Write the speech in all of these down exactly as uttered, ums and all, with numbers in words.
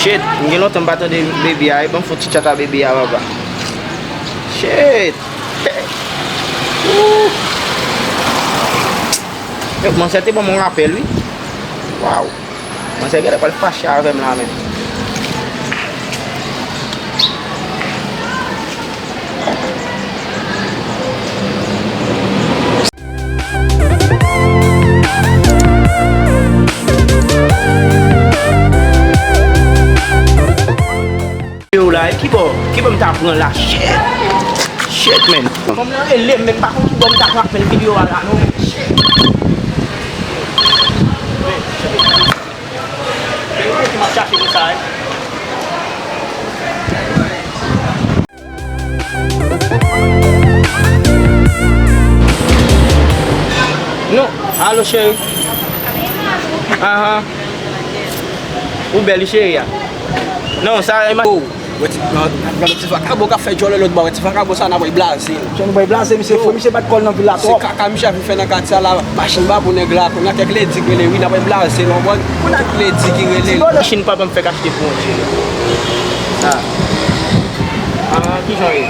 Shit, m gen lontan m pa tande Baby a, e ban m fè yon ti tchat a Baby a papa. Shit. Ooh. Yo, manzè te ban m yon rapèl wi. Waw. Manzè genlè pral fache avè m la menm. Yo la, e ki bò, ki bò m ta pran la? Shit. Shit, man. Fanm nan rele m, men m pa konn ki bò m ta pran men videyo a la non. Shit. Men, shit. Men yo ki m ap chache konsa, wi. Non, alo cheri. Ahan. Ou bèl wi cheri a. Non, sa e ma- Oh, wè ti, gade ti vakabon k ap fè djòlè lòt bò, wè ti vakabon sa n ap wè blaze. Jan nou bay blaze, misye fou, misye bat kò l nan vil la twòp. Se kaka misye ap vin fè nan katye a la, machin ba pou nèg la, kounye a kèk ledi k rele wi, n ap bay blaze, l konprann? Kèk ledi ki rele. Machin papa m fèk achte pou yon cheri. Ah. Ah, kijan w ye?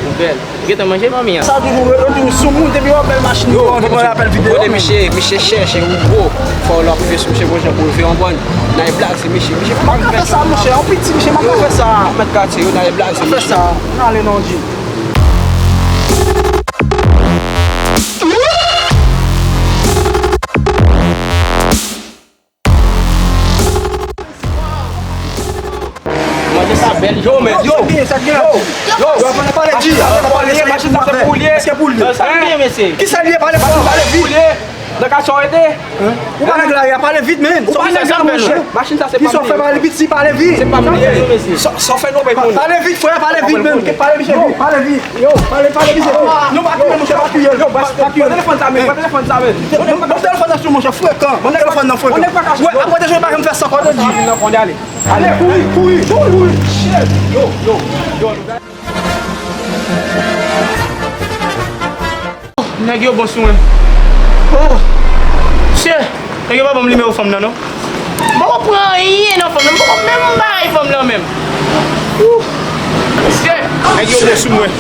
Ou bèl. Gentan manje manmi an. Sa toujou, yo toujou sou moun, depi yo bèl machin yo, yo, yo, yo apèl videyo. Konnen misye, misye chèche ou gwo. Fò w ap rive sou misye gon jan pou l veye yon bòn. Nan e blaze misye, misye pa ka fè sa, monchè. Yon piti misye pa ka fè sa. Mèt katye yo nan e blaze misye. Fè sa. Ale non, G. Manje sa bèl. Yo, men, yo. Yo, yo. Yo, pale, pale, di, pale, pale, di, machin sa se pou l ye. Èske pou l ye? Sa l ye, mesye. Kisa l ye? Pale fò, pale vit. Nan ka sa w ede. Ou pa nan glari a, pale vit, men. Ou pa nan glari, monchè. Machin sa se pa m li ye. Kisa w fè, pale vit, si pale vit. Se pa m li ye. Sa w fè nou bay moun. Pale vit, frè, pale vit, men. Pale vit, pale vit. Yo, pale, pale, misye. Yo, pa touye l, monchè, pa touye l. Yo, pa touye l. Pran telefòn sa, men, pran telefòn sa, men. Ban m telefòn nan sou, monchè, frekan. Ban m telefòn nan frekan. Wè, apre de jou, pa janm fè sa, kòd di. Ale, kouri, kouri, kouri. Shit. Yo, yo, yo. Nèg yo bon sou mwen. Oh. Mesye, nèg yo pa ban m nimewo fanm nan, non. M poko pran anyen nan fanm nan. M poko menm bay fanm nan menm. Ooh. Mesye, nèg yo bon sou mwen.